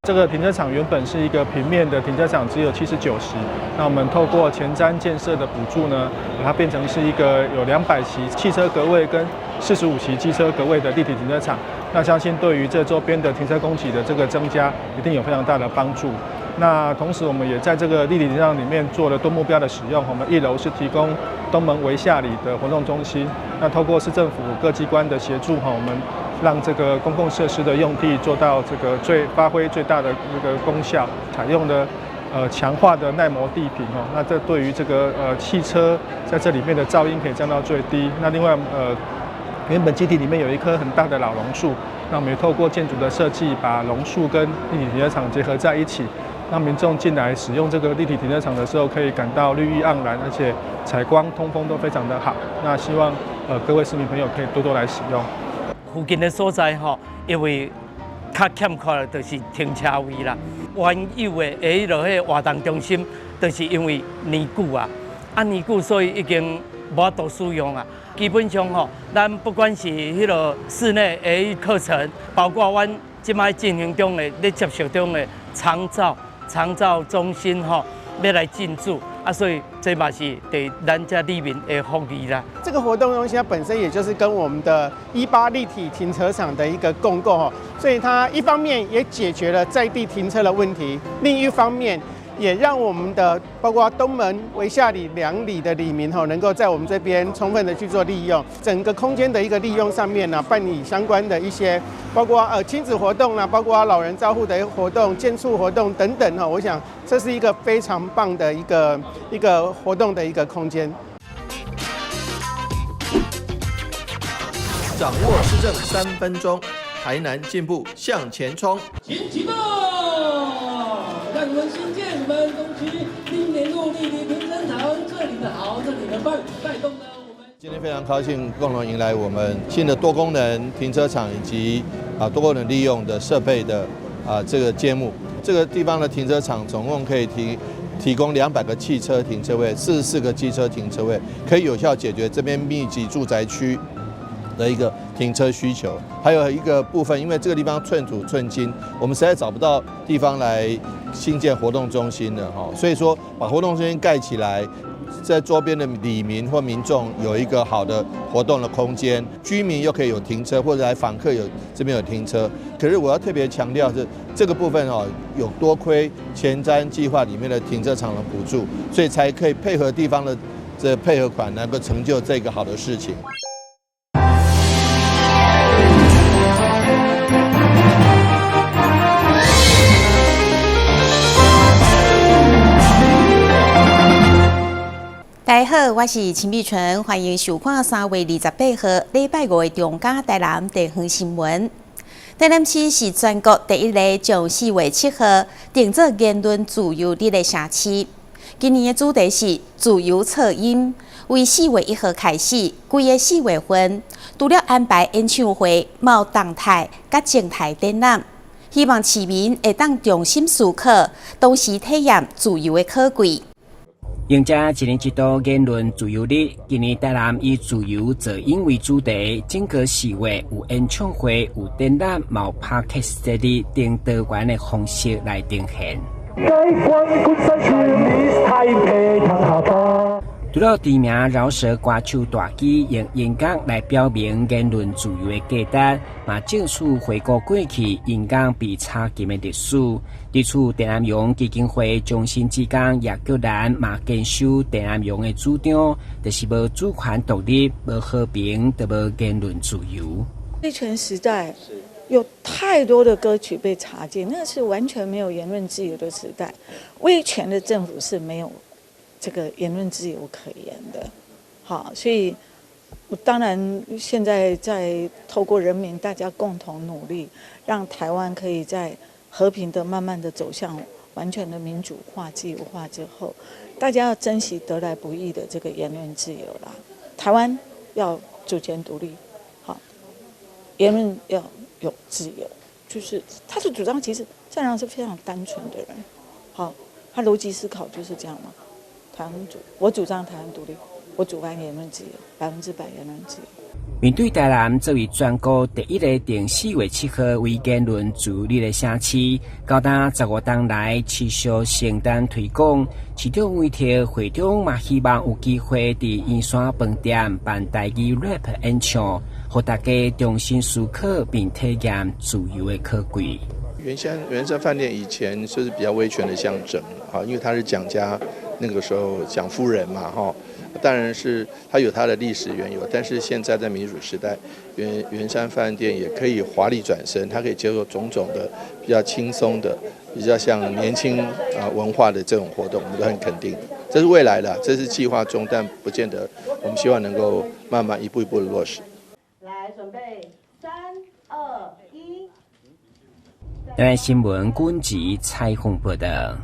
這個停車場原本是一個平面的停車場，只有79席。那我們透過前瞻建設的補助呢，把它變成是一個有200席汽車格位跟45席機車格位的立體停車場。那相信對於這周邊的停車供給的這個增加，一定有非常大的幫助。那同時，我們也在這個立體停車場裡面做了多目標的使用。我們一樓是提供東門圍下里的活動中心。那透過市政府各機關的協助，哈，我們讓這個公共設施的用地做到這個最發揮最大的那個功效，採用的強化的耐磨地坪哦，那這對於這個汽車在這裡面的噪音可以降到最低。那另外原本基地裡面有一棵很大的老榕樹，那我們也透過建築的設計，把榕樹跟立體停車場結合在一起，讓民眾進來使用這個立體停車場的時候，可以感到綠意盎然，而且採光通風都非常的好。那希望各位市民朋友可以多多來使用。附近的所在吼，因為較欠缺的就是停車位啦。原有的彼個活動中心，就是因為年久啊，啊年久所以已經無法度使用啊。基本上吼，咱不管是彼個室內的課程，包括阮這擺進行中的、咧接受中的長照中心吼，欲來進駐。啊，所以這嘛是對咱遮里民的福利啦。這個活動中心它本身也就是跟我們的18立體停車場的一個共構哦，所以它一方面也解決了在地停車的問題，另一方面也讓我們的包括東門、圍下里兩里的里民吼，能夠在我們這邊充分的去做利用，整個空間的一個利用上面呢，辦理相關的一些，包括親子活動啦，包括老人照護的活動、健促活動等等哈，我想這是一個非常棒的一個活動的一個空間。掌握市政3分鐘，台南進步向前衝。請啟動，讓我們新建我們東區新年路立體停車場，這裡的好，這裡的棒，帶動了我們。今天非常高興，共同迎來我們新的多功能停車場以及多功能利用的設備的這個揭幕。這個地方的停車場總共可以提供200個汽車停車位，44個機車停車位，可以有效解決這邊密集住宅區的一個停車需求。還有一個部分，因為這個地方寸土寸金，我們實在找不到地方來興建活動中心了哈，所以說把活動中心蓋起來，在周邊的里民或民眾有一個好的活動的空間，居民又可以有停車，或者來訪客有這邊有停車。可是我要特別強調是這個部分哦，有多虧前瞻計劃裡面的停車場的補助，所以才可以配合地方的這配合款，能夠成就這個好的事情。大家好，我是陳美純，歡迎收看3月28號禮拜五的中嘉台南地方新聞。台南市是全國第一个將4月7號定做言論自由日的城市。今年的主題是自由噪音。為4月1號開始，規个4月份，除了安排演唱會、嘛有動態佮靜態展覽，希望市民會當重新思考，同時體驗自由的可貴。迎接一年一度言論自由日，今年台南以自由噪音為主題，整個4月有演唱會、有展覽、嘛有 Podcast 節日等多元的方式來呈現。除了知名饒舌歌手大支用音樂來表明言論自由的價值，嘛正式回顧過去音樂被查禁的歷史。對此，鄭南榕基金會中心志工葉菊蘭嘛堅守鄭南榕的主張，就是無主權獨立、無和平，就無言論自由。威權時代有太多的歌曲被查禁，那是完全沒有言論自由的時代。威權的政府是沒有這個言論自由可言的。好，所以我當然現在在透過人民大家共同努力，讓台灣可以在和平的慢慢的走向完全的民主化、自由化之後，大家要珍惜得來不易的這個言論自由啦。台灣要主權獨立，好，言論要有自由，就是他的主張其實鄭南榕是非常單純的人，好，他邏輯思考就是這樣嘛。台灣主，我主張台灣獨立，我主張言論自由，100%言論自由。面對台南作為全國第一个定4月7號為言論自由日的城市，高達15冬來持續承擔推廣。市長委託會長嘛，希望有機會佇圓山飯店辦台語 rap 演唱，予大家重新思考並體驗自由的可貴。圓山飯店以前就是比較威權的象徵啊，因為他是蔣家那個時候蔣夫人嘛，哈。當然是它有它的歷史緣由，但是現在在民主時代，圓山飯店也可以華麗轉身，它可以接受種種的比較輕鬆的、比較像年輕啊文化的這種活動，我們都很肯定。這是未來的，這是計劃中，但不見得。我們希望能夠慢慢一步一步的落實。來，準備，3、2、1。台灣新聞軍籍採訪報道。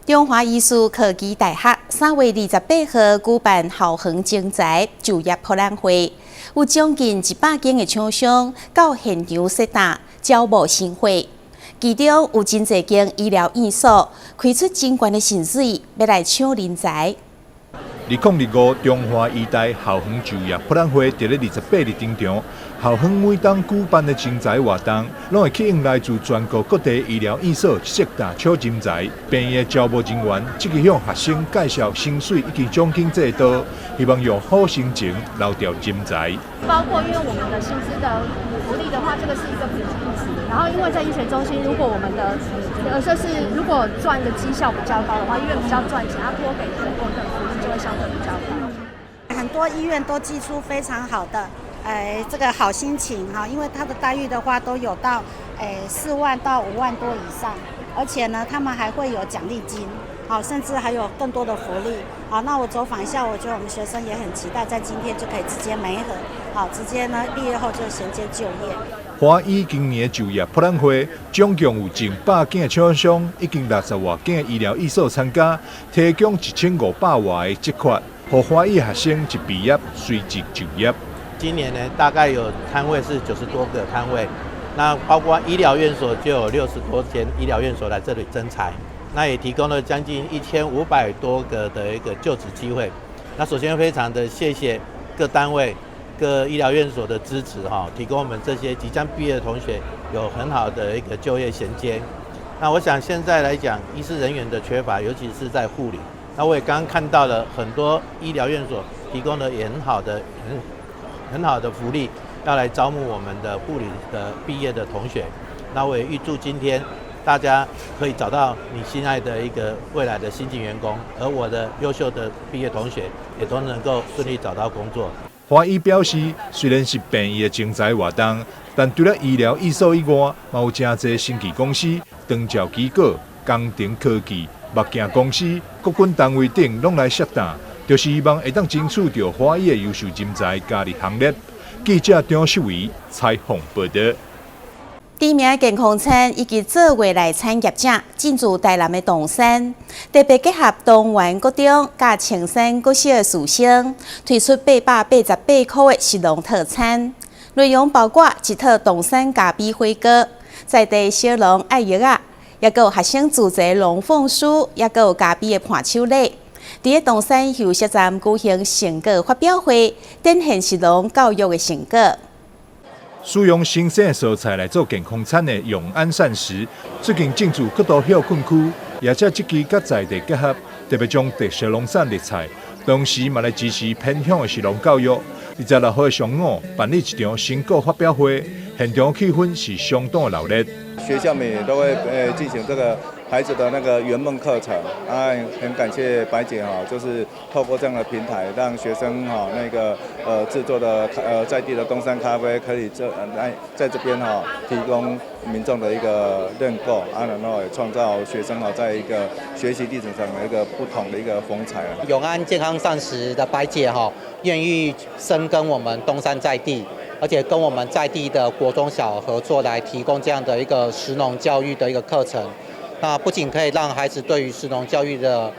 中華醫事科技大學3月28號舉辦校園徵才就業博覽會，有將近100間的廠商到現場設檔招募新血，其中有真濟間醫療院所開出真懸的薪水，欲來搶人才。2025中華醫大校園就業博覽會佇咧28日登場。校園每冬舉辦的徵才活動，攏會吸引來自全國各地醫療院所設檔搶人才。病院的招募人員積極向學生介紹薪水以及獎金制度，希望用好心情留著人才。包括因為我們的薪資的福利的話，這個是一個平均值。然後因為在醫學中心，如果我們的就是如果賺的績效比較高的話，醫院比較賺錢，他撥給員工的福利就會相對比較高。很多醫院都祭出非常好的，這個好心情哈，因為他的待遇的話都有到4萬到5萬多以上，而且呢，他們還會有獎勵金，好，甚至還有更多的福利。好，那我走訪一下，我覺得我們學生也很期待，在今天就可以直接媒合，好，直接呢畢業後就銜接就業。華醫今年就業博覽會，總共有近100間廠商，以及60外間醫療院所參加，提供1500外个職缺，予華醫學生一畢業隨即就業。今年呢，大概有攤位是90多個攤位，那包括醫療院所就有60多間醫療院所來這裡徵才，那也提供了將近1500多個的一個就職機會。那首先非常的謝謝各單位、各醫療院所的支持哈，提供我們這些即將畢業的同學有很好的一個就業銜接。那我想現在來講，醫事人員的缺乏，尤其是在護理，那我也剛剛看到了很多醫療院所提供了也很好的福利，要來招募我們的護理的畢業的同學。那我也預祝今天大家可以找到你心愛的一個未來的新進員工，而我的優秀的畢業同學也都能夠順利找到工作。華醫表示，雖然是病院的徵才活動，但除了醫療院所以外，嘛有誠濟生技公司、長照機構、工程科技、目鏡公司、國軍單位等攏來設檔。就是希望會當爭取著華醫的優秀人才加入行列。記者張秀維採訪報導。知名健康餐以及做月內產業者進駐台南的東山，特別結合東元國中佮青山國小的師生，推出888塊的食農套餐，內容包括一套東山咖啡火鍋，在地小農愛藥仔，抑閣有學生自製龍鳳酥，抑閣有咖啡的伴手禮。佇咧東山休息站舉行成果發表會，展現食農教育的成果。使用新鮮的蔬菜來做健康餐的永安膳食，最近進駐各大歇睏區，也藉這支佮在地結合，特別將特色農產列菜，同時嘛來支持偏鄉的食農教育。26號上午辦理一場成果發表會，現場氣氛是相當的熱烈。學校每年都會進行這個孩子的那個圓夢課程，啊，很感謝白姐哈，就是透過這樣的平台，讓學生哈那個製作的在地的東山咖啡，可以這來在這邊哈提供民眾的一個認購，啊，然後也創造學生哈在一個學習歷程上的一個不同的一個風采。永安健康膳食的白姐哈，願意深耕我們東山在地。而且跟我們在地的國中小合作，來提供這樣的一個食農教育的一個課程。那不僅可以讓孩子對於食農教育的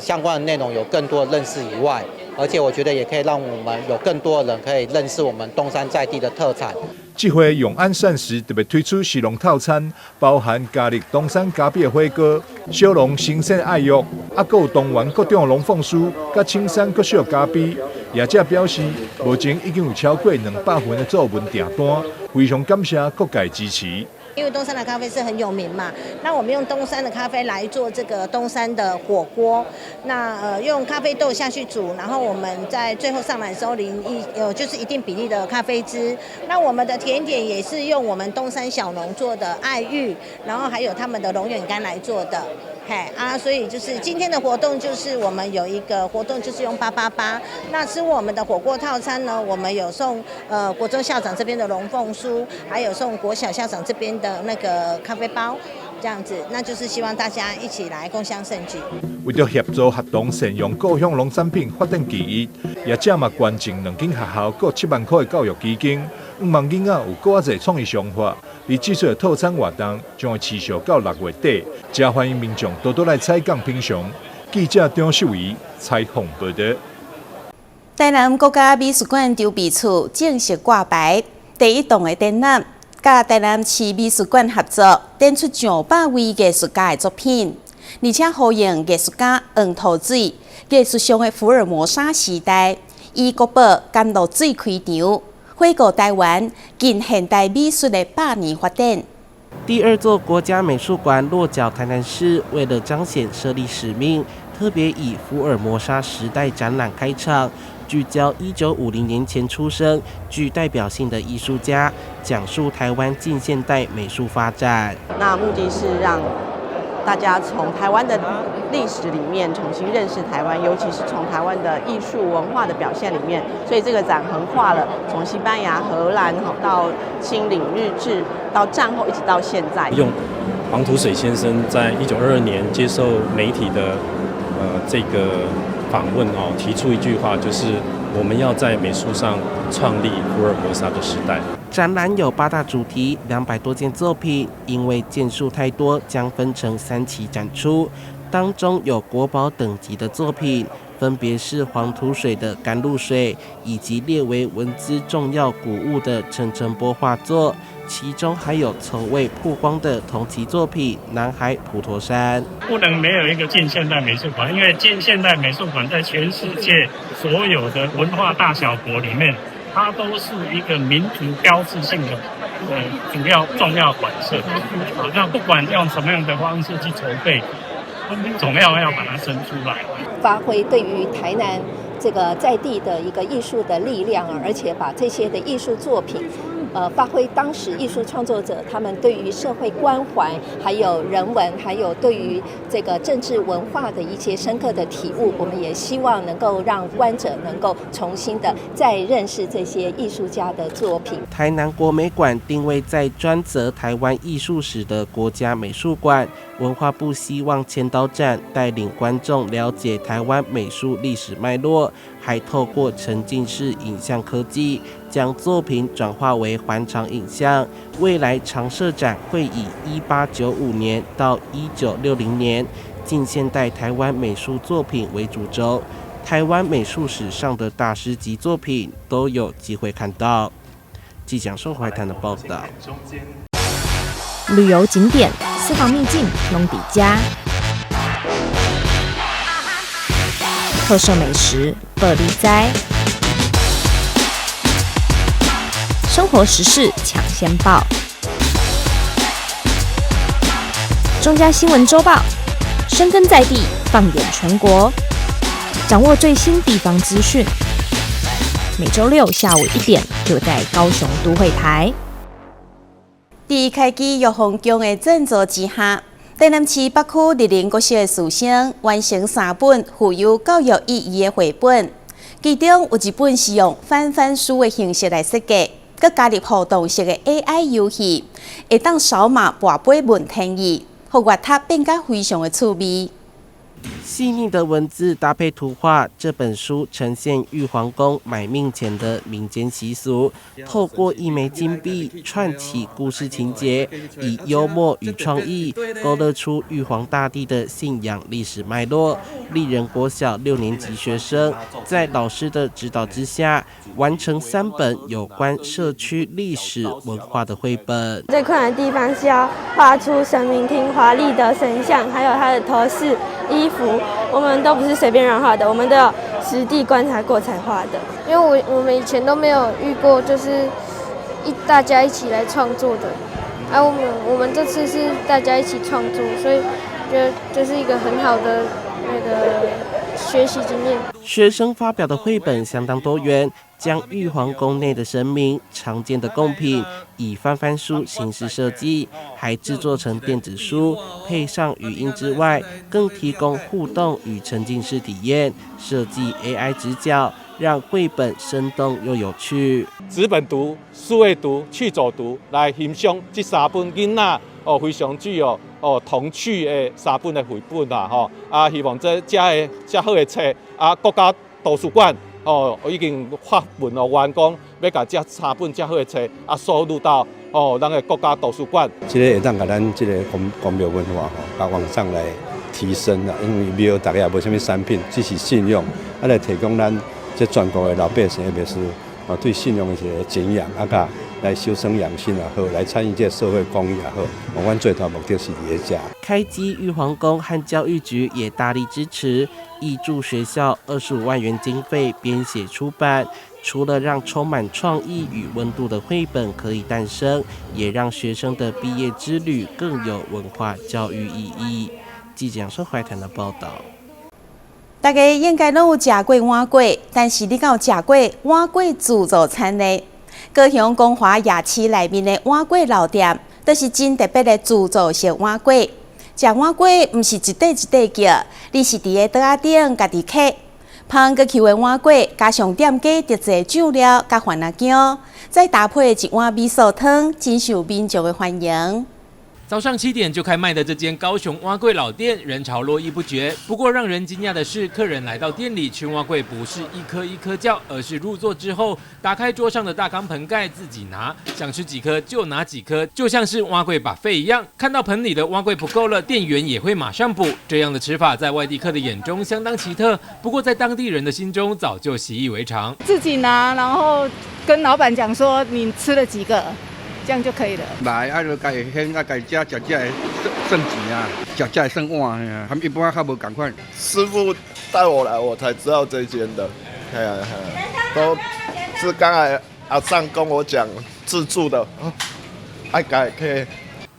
相關的內容有更多的認識以外，而且我覺得也可以讓我們有更多的人可以認識我們東山在地的特產。這回永安膳食特別推出食農套餐，包含加入東山咖啡的火鍋、小農新鮮愛玉，啊，閣有東元各種龍鳳酥，佮青山國小咖啡。業者表示，目前已經有超過200份的做文訂單，非常感謝各界支持。因為東山的咖啡是很有名嘛，那我們用東山的咖啡來做這個東山的火鍋，那用咖啡豆下去煮，然後我們在最後上來的時候淋一就是一定比例的咖啡汁。那我們的甜點也是用我們東山小農做的愛玉，然後還有他們的龍眼乾來做的。嘿啊，所以就是今天的活動，就是我們有一個活動，就是用888。那吃我們的火鍋套餐呢，我們有送國中校長這邊的龍鳳酥，還有送國小校長這邊的那個咖啡包，這樣子，那就是希望大家一起來共襄盛舉。為著協助學童善用故鄉農產品發展技藝，業者嘛捐贈兩間學校各7萬塊的教育基金，向望囡仔有閣較濟創意想法。而這次的套餐活動將會持續到6月底，誠歡迎民眾多多來採購品嘗。記者張秀儀採訪報導。台南國家美術館籌備處正式掛牌，第一棟的展覽，佮台南市美術館合作，展出上百位藝術家的作品，而且呼應藝術家黃土水藝術上的福爾摩沙時代，以國寶甘露水開場。回顧台灣近現代美術的100年發展。第二座國家美術館落腳台南市，為了彰顯設立使命，特別以福爾摩沙時代展覽開場，聚焦1950年前出生、具代表性的藝術家，講述台灣近現代美術發展。那目的是讓大家從台灣的歷史裡面重新認識台灣，尤其是從台灣的藝術文化的表現裡面。所以這個展橫跨了從西班牙、荷蘭到清領日治，到戰後一直到現在。用黃土水先生在1922年接受媒體的這個訪問哦，提出一句話，就是我們要在美術上創立福爾摩沙的時代。展覽有八大主題，200多件作品，因為件數太多，將分成三期展出。當中有國寶等級的作品，分別是黃土水的甘露水，以及列為文資重要古物的陳澄波畫作，其中還有從未曝光的同期作品《南海普陀山》。不能沒有一個近現代美術館，因為近現代美術館在全世界所有的文化大小國裡面，它都是一個民族標誌性的主要重要館舍。那不管用什麼樣的方式去籌備，總要把它生出來。發揮對於台南這個在地的一個藝術的力量，而且把這些的藝術作品，發揮當時藝術創作者他們對於社會關懷、還有人文、還有對於這個政治文化的一些深刻的體悟，我們也希望能夠讓觀者能夠重新的再認識這些藝術家的作品。台南國美館定位在專責台灣藝術史的國家美術館，文化部希望前導展帶領觀眾了解台灣美術歷史脈絡，還透過沉浸式影像科技，將作品轉化為環場影像。未來常設展會以1895年到1960年近現代台灣美術作品為主軸，台灣美術史上的大師級作品都有機會看到。記者宋懷談的報道。旅遊景點、私房秘境攏佇遮，特色美食報你知，生活時事搶先報，中嘉新聞週報，深耕在地，放眼全國，掌握最新地方資訊。每週六下午1點，就在高雄都會台。佇開基藥房宮的贊助之下，台南市北區立林國小的師生完成三本富有教育意義的繪本，其中有一本是用翻翻書的形式來設計，閣加入互動式的 AI 遊戲，會當掃碼跋杯問天意，予閱讀變甲非常的趣味。細膩的文字搭配圖畫，這本書呈現玉皇宮買命錢的民間習俗，透過一枚金幣串起故事情節，以幽默與創意勾勒出玉皇大帝的信仰歷史脈絡。麗人國小六年級學生在老師的指導之下，完成三本有關社區歷史文化的繪本。最困難的地方是要畫出神明廳華麗的神像，還有他的頭飾、衣服，我們都不是隨便亂畫的，我們都有實地觀察過才畫的。因為我們以前都沒有遇過，就是大家一起來創作的，啊，我們這次是大家一起創作，所以覺得這是一個很好的那個學習經驗。學生發表的繪本相當多元，將玉皇宮內的神明常見的貢品以翻翻書形式設計，還製作成電子書，配上語音之外，更提供互動與沉浸式體驗，設計 AI 直角，讓繪本生動又有趣。紙本讀、數位讀、趣走讀來欣賞這三本囡仔哦非常具有哦童趣的三本的繪本啦吼啊，希望這遮的遮好的冊啊，國家圖書館哦已經發文哦員工欲共這三本遮好的冊啊收錄到哦咱的國家圖書館。這个會當共咱這個宮宮廟文化吼，共往上來提升啦，因為廟大家也無啥物產品，只是信用，啊來提供咱這全國的老百姓，特別是哦對信用的一個敬仰，啊佮來修身養性也好，來參與這個社會公益也好，阮最大目的是佇咧遮。開基玉皇宮和教育局也大力支持，挹注學校25萬元經費編寫出版。除了讓充滿創意與溫度的繪本可以誕生，也讓學生的畢業之旅更有文化教育意義。記者楊淑懷談的報道。大家應該攏有食過碗粿，但是你敢有食過碗粿自助餐呢？高雄光華夜市內面的碗粿老店，就是真特別的自助式碗粿。食碗粿毋是一塊一塊叫，你是佇个桌仔頂家己揢，芳閣 Q 的碗粿，加上店家特製醬料佮番仔薑，再搭配一碗味噌湯，真受民眾的歡迎。早上7點就開賣的這間高雄碗粿老店，人潮絡繹不絕。不過讓人驚訝的是，客人來到店裡吃碗粿，不是一顆一顆叫，而是入座之後，打開桌上的大鋼盆蓋自己拿，想吃幾顆就拿幾顆，就像是碗粿 buffet 一樣。看到盆裡的碗粿不夠了，店員也會馬上補。這樣的吃法在外地客的眼中相當奇特，不過在當地人的心中早就習以為常。自己拿，然後跟老闆講說你吃了幾個。這樣就可以了。來，啊，就家己選，啊，家己食，食這个算錢啊，食這个算碗啊，和一般較無仝款。師傅帶我來，我才知道這間的，係啊係啊，都是剛才阿尚跟我講自助的，愛改可以。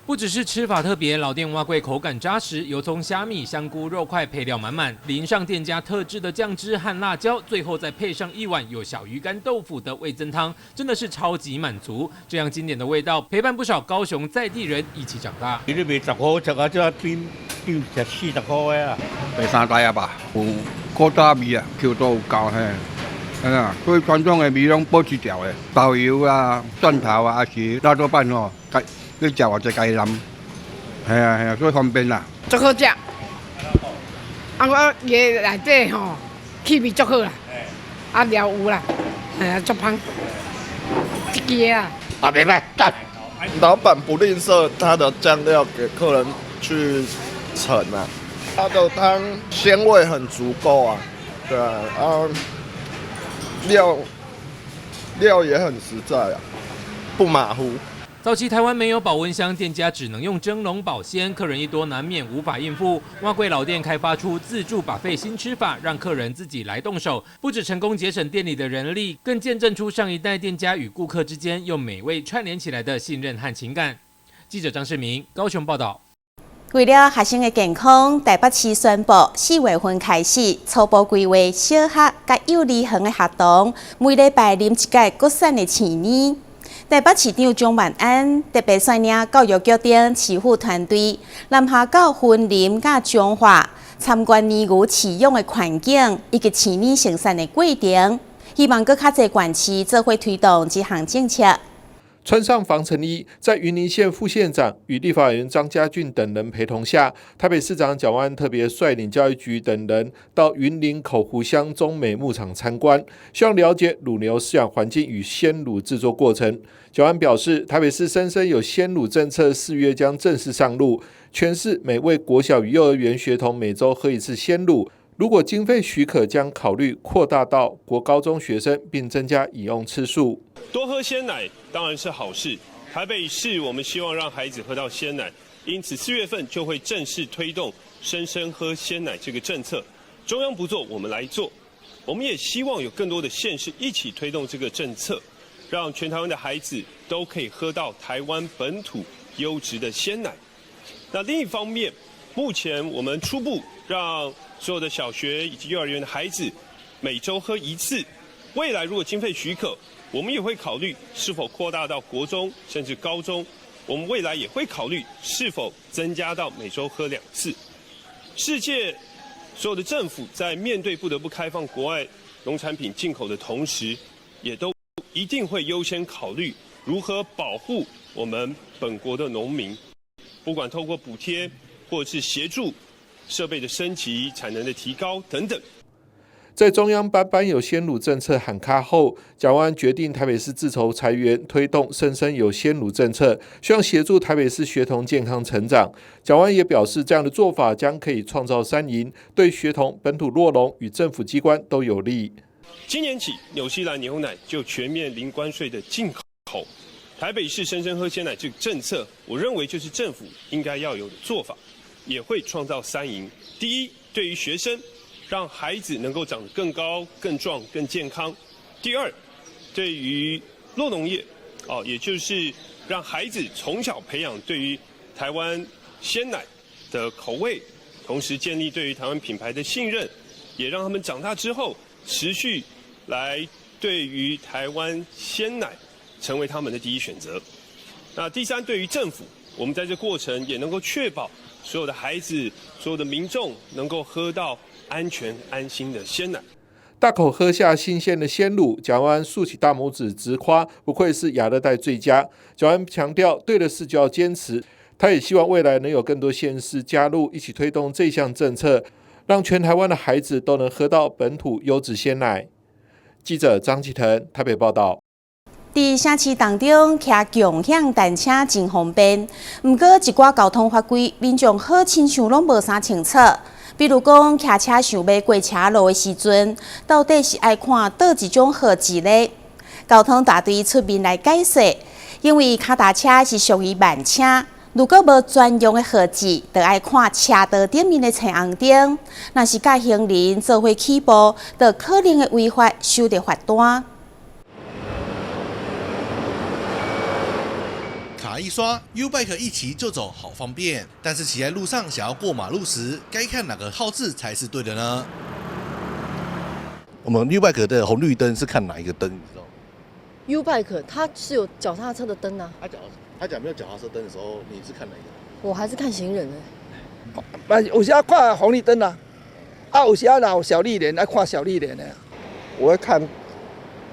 不只是吃法特別，老店碗粿口感扎實，油蔥、蝦米、香菇、肉塊配料滿滿，淋上店家特製的醬汁和辣椒，最後再配上一碗有小魚乾豆腐的味噌湯，真的是超級滿足。這樣經典的味道陪伴不少高雄在地人一起長大。你賣10塊食啊，這比比食40塊的啊。第三代啊吧，有古早味啊，Q 度有夠嘿，啊，所以傳統的味攏保持牢的，豆油啊、蒜頭啊，抑是辣椒飯吼。你食偌濟家己淋，係啊係啊，所以方便啦。足好食，啊我伊內底吼氣味足好啦，啊料有啦，係啊足芳，這支啊。啊，袂䆀，讚。老闆不吝嗇他的醬料給客人去盛啊，他的湯鮮味很足夠啊，對啊，啊料也很實在啊，不馬虎。早期台灣沒有保溫箱，店家只能用蒸籠保鮮，客人一多難免無法應付。碗粿老店開發出自助 buffet 新吃法，讓客人自己來動手，不止成功節省店裡的人力，更見證出上一代店家與顧客之間用美味串聯起來的信任和情感。記者張世明高雄報道。為了學生的健康，台北市宣布4月份開始初步規劃小學佮幼兒園的學童每禮拜啉一蓋國產的鮮奶。台北市長蔣萬安特別率領教育局等市府團隊南下到雲林佮彰化參觀奶牛飼養的環境以及鮮奶生產的過程，希望閣較濟縣市做伙推動這項政策。穿上防塵衣，在雲林縣副縣長與立法委員張嘉俊等人陪同下，台北市長蔣萬安特別率領教育局等人到雲林口湖鄉中美牧場參觀，希望了解乳牛飼養環境與鮮乳製作過程。蔣萬安表示，台北市生生有鮮乳政策，4月將正式上路，全市每位國小與幼兒園學童每週喝一次鮮乳。如果經費許可，將考慮擴大到國高中學生，並增加飲用次數。多喝鮮奶當然是好事。台北市我們希望讓孩子喝到鮮奶，因此4月份就會正式推動生生喝鮮奶這個政策。中央不做，我們來做。我們也希望有更多的縣市一起推動這個政策，讓全台灣的孩子都可以喝到台灣本土優質的鮮奶。那另一方面，目前我們初步讓所有的小學以及幼兒園的孩子每週喝一次。未來如果經費許可，我們也會考慮是否擴大到國中甚至高中。我們未來也會考慮是否增加到每週喝2次。世界所有的政府在面對不得不開放國外農產品進口的同時，也都一定會優先考慮如何保護我們本國的農民，不管透過補貼或者是協助設備的升級、產能的提高等等。在中央班班有鮮乳政策喊卡後，蔣萬安決定台北市自籌財源，推動生生有鮮乳政策，希望協助台北市學童健康成長。蔣萬安也表示，這樣的做法將可以創造三贏，對學童、本土酪農與政府機關都有利。今年起，紐西蘭牛奶就全面零關稅的進口。台北市生生喝鮮奶這個政策，我認為就是政府應該要有的做法，也會創造三贏。第一，對於學生，讓孩子能夠長得更高、更壯、更健康。第二，對於酪農業，哦，也就是讓孩子從小培養對於台灣鮮奶的口味，同時建立對於台灣品牌的信任，也讓他們長大之後持續來對於台灣鮮奶成為他們的第一選擇。那第三，對於政府，我們在這過程也能夠確保所有的孩子、所有的民眾能夠喝到安全安心的鮮奶。大口喝下新鮮的鮮乳，蔣萬安豎起大拇指，直誇不愧是亞熱帶最佳。蔣萬安強調，對的事就要堅持。他也希望未來能有更多縣市加入，一起推動這項政策，讓全台灣的孩子都能喝到本土優質鮮奶。記者張啟騰台北報道。佇城市當中，騎共享單車真方便。毋過，一寡交通法規，民眾好親像攏無啥清楚。比如講，騎車想欲過車路的時陣，到底是愛看佗一種號誌呢？交通大隊出面來解說，因為跤踏車是屬於慢車，如果無專用的號誌，就愛看車道頂面的青紅燈。若是佮行人做伙起步，就可能會違法，收著罰單。卡一刷，YouBike 一騎就走，好方便。但是騎在路上想要過馬路時，該看哪個號誌才是對的呢？我們 YouBike 的紅綠燈是看哪一個燈？你知道嗎？YouBike 它是有腳踏車的燈啊。他講沒有腳踏車燈的時候，你是看哪一個？我還是看行人欸。有時看紅綠燈啊，啊有時啊若有小綠人，愛看小綠人的。我會看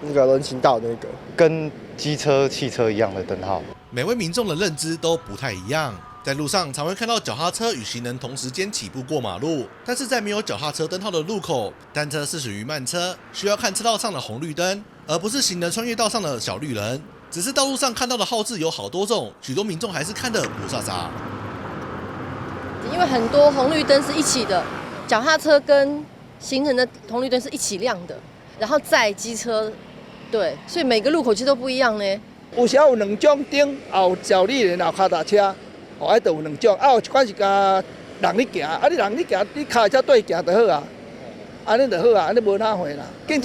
那個人行道那個，跟機車、汽車一樣的燈號。每位民眾的認知都不太一樣，在路上常會看到腳踏車與行人同時間起步過馬路，但是在沒有腳踏車燈號的路口，單車是屬於慢車，需要看車道上的紅綠燈，而不是行人穿越道上的小綠人。只是道路上看到的號誌有好多種，許多民眾還是看得霧煞煞。因為很多紅綠燈是一起的，腳踏車跟行人的紅綠燈是一起亮的，然後載機車，對，所以每個路口其實都不一樣呢。有時有兩種燈，也有小綠人，也有跤踏車，哦，愛就有兩種。啊，有一款是共人咧行，啊，你人咧行，你跤車對行就好啊，按呢就好啊，按呢無哪會啦。警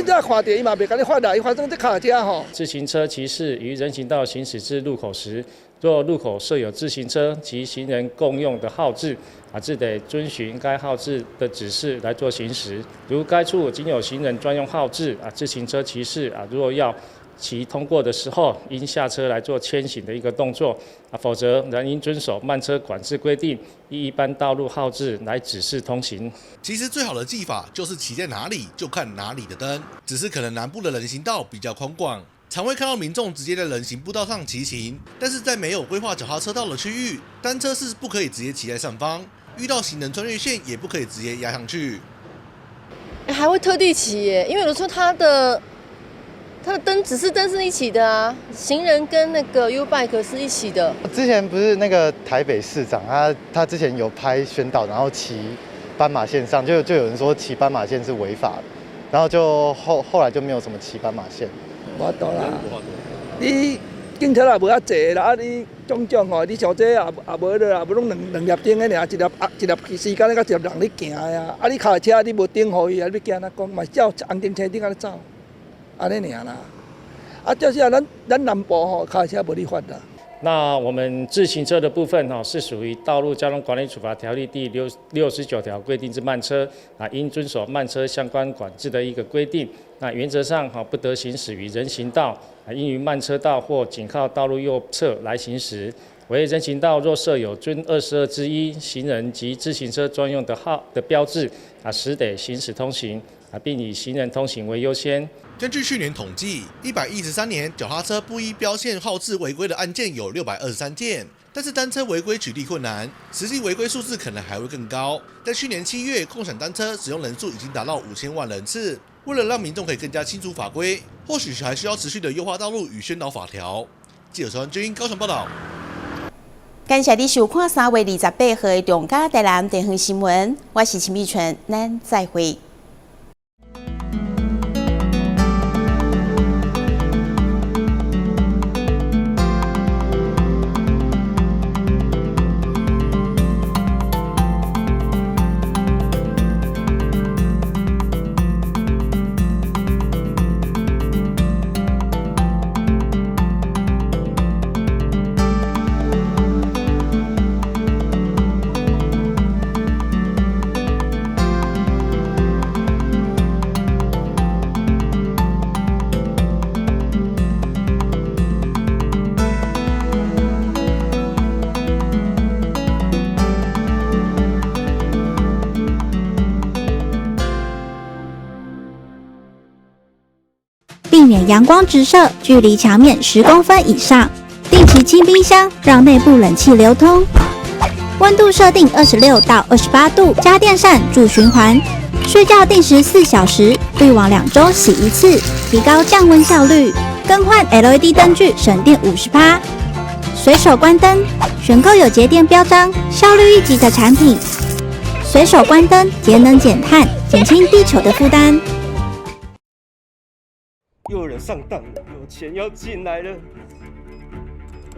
察看著伊嘛袂共你罰啦，伊反正這跤踏車吼。自行車騎士於人行道行駛至路口時，若路口設有自行車及行人共用的號誌，啊，自得遵循該號誌的指示來做行駛。如該處僅有行人專用號誌，啊，自行車騎士啊，如果要騎通過的時候，應下車來做牽行的一個動作，啊，否則仍應遵守慢車管制規定，依一般道路號誌來指示通行。其實最好的記法就是騎在哪裡就看哪裡的燈，只是可能南部的人行道比較寬廣。常会看到民众直接在人行步道上骑行，但是在没有规划脚踏车道的区域，单车是不可以直接骑在上方，遇到行人穿越线也不可以直接压上去。还会特地骑耶，因为有时候它的灯指示灯是一起的啊，行人跟那个 YouBike 是一起的。之前不是那个台北市长，他之前有拍宣导，然后骑斑马线上，就有人说骑斑马线是违法的，然后就后来就没有什么骑斑马线。无法度啦，你警察也无遐济啦，啊你种种吼，你像这也无彼落，也无拢两粒灯的尔，一粒啊一粒时间咧，佮一粒人咧行的啊，啊你跤车你无灯予伊啊，你欲行按怎讲？嘛是照红灯青灯按呢走，按呢尔啦。啊，就是啊，咱南部吼，跤车无咧罚啦。那我们自行车的部分哈，是属于《道路交通管理处罚条例》第69条规定之慢车啊，应遵守慢车相关管制的一个规定。那原则上哈，不得行驶于人行道啊，应于慢车道或紧靠道路右侧来行驶。为人行道若设有尊22之1行人及自行车专用的号的标志啊，实得行驶通行啊，并以行人通行为优先。根据去年统计，113年脚踏车不依标线号志违规的案件有623件，但是单车违规取缔困难，实际违规数字可能还会更高。在去年7月，共享单车使用人数已经达到5000万人次。为了让民众可以更加清楚法规，或许还需要持续的优化道路与宣导法条。记者陈军高雄报道。感谢你收看3月28号的中嘉台南地方新闻，我是陈美纯，咱再会。避免阳光直射，距离墙面10公分以上。定期清冰箱，让内部冷气流通。温度设定26到28度，加电扇助循环。睡觉定时4小时，滤网2周洗1次，提高降温效率。更换 LED 灯具，省电50%。随手关灯，选购有节电标章、效率一级的产品。随手关灯，节能减碳，减轻地球的负担。又有人上当了，有钱要进来了。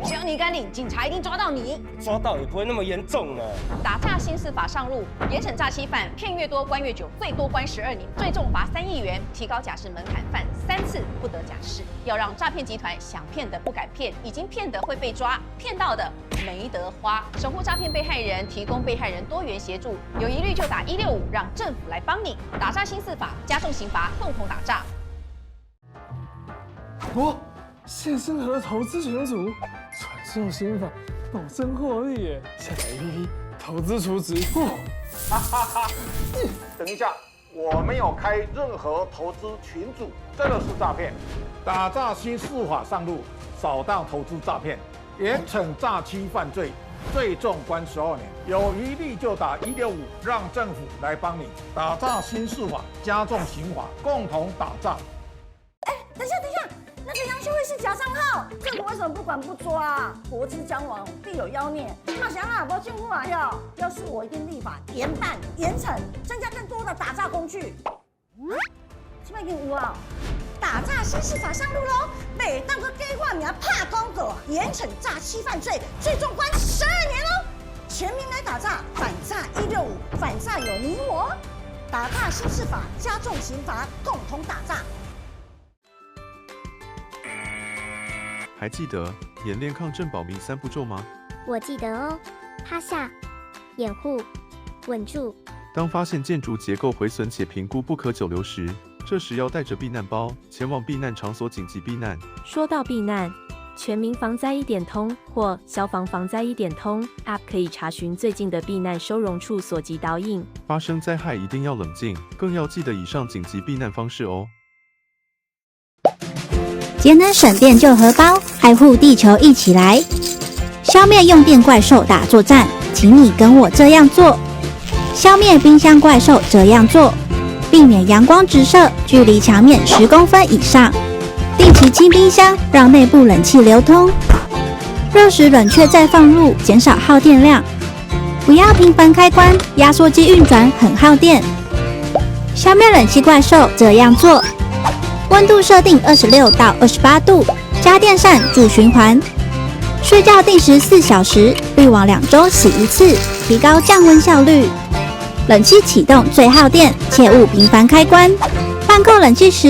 只要你敢领，警察一定抓到你。抓到也不会那么严重啊。打诈新司法上路，严惩诈欺犯，骗越多关越久，最多关12年，最重罚3亿元，提高假释门槛，犯3次不得假释。要让诈骗集团想骗的不敢骗，已经骗的会被抓，骗到的没得花。守护诈骗被害人，提供被害人多元协助，有疑虑就打165，让政府来帮你。打诈新司法，加重刑罚，共同打诈。哦，谢生和投资群组传授心法，保证获利耶！下载 APP 投资储值。哈哈哈！等一下，我没有开任何投资群组，这个是诈骗。打诈新司法上路，扫荡投资诈骗，严惩诈欺犯罪，最重关12年。有疑虑就打165，让政府来帮你。打诈新司法，加重刑罚，共同打诈。哎，等一下，等一下。那个杨秀慧是假账号，政府为什么不管不抓啊？国之将亡，必有妖孽。那想啊，无政府啊要，要是我一定立法严办严惩，增加更多的打诈工具。这摆已经有啊，打诈新司法上路喽！袂当阁假我名拍广告，严惩诈欺犯罪，最重关12年喽！全民来打诈，反诈165，反诈有你我。打诈新司法，加重刑罚，共同打诈。还记得演练抗震保命3步骤吗？我记得哦，趴下、掩护、稳住。当发现建筑结构毁损且评估不可久留时，这时要带着避难包前往避难场所紧急避难。说到避难，全民防灾一点通或消防防灾一点通 App 可以查询最近的避难收容处所及导引。发生灾害一定要冷静，更要记得以上紧急避难方式哦。節能省電救荷包，愛護地球一起來，消滅用電怪獸大作戰，請你跟我這樣做。消滅冰箱怪獸這樣做，避免陽光直射，距離牆面10公分以上，定期清冰箱，讓內部冷氣流通。熱食冷卻再放入，減少耗電量。不要頻繁開關，壓縮機運轉很耗電。消滅冷氣怪獸這樣做，溫度設定26到28度，加電扇助循環。睡覺定時4小時，濾網2週洗一次，提高降溫效率。冷氣啟動最耗電，切勿頻繁開關。半扣冷氣時。